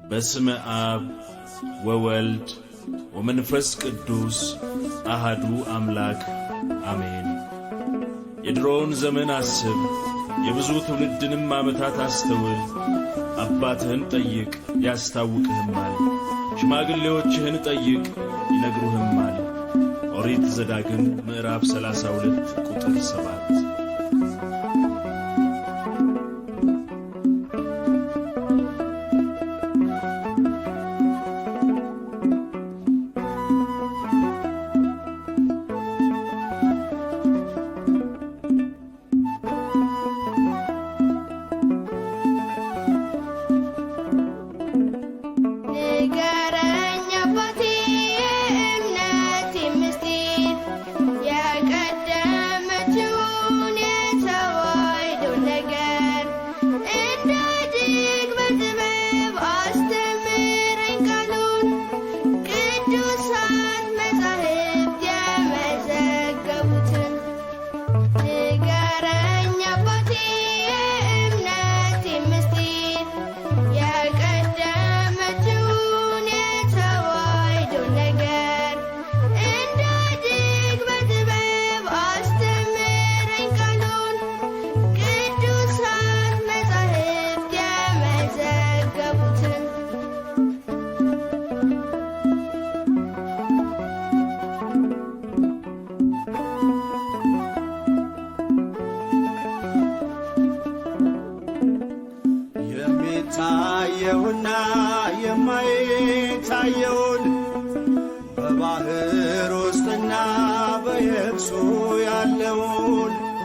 በስመ አብ ወወልድ ወመንፈስ ቅዱስ አሃዱ አምላክ አሜን። የድሮውን ዘመን አስብ፣ የብዙ ትውልድንም ዓመታት አስተውል። አባትህን ጠይቅ ያስታውቅህማል፣ ሽማግሌዎችህን ጠይቅ ይነግሩህማል። ኦሪት ዘዳግም ምዕራፍ 32 ቁጥር 7። ንገረኝ አባቴ የእምነቴን ምስጢር፣ የቀደመችውን የተዋሕዶን ነገር፣ እንዳድግ በጥበብ አስተምረኝ ቃሉን፣ ቅዱሳት መጻሕፍት የመዘገቡትን። ንገረኝ አባቴ የእምነቴን ምስጢር፣ የቀደመችውን የተዋሕዶን ነገር፣ እንዳድግ በጥበብ አስተምረኝ ቃሉን፣ ቅዱሳት መጻሕፍት የመዘገቡትን። የሚታየውና የማይታየውን፣ በባህር ውስጥና በየብሱ ያለውን።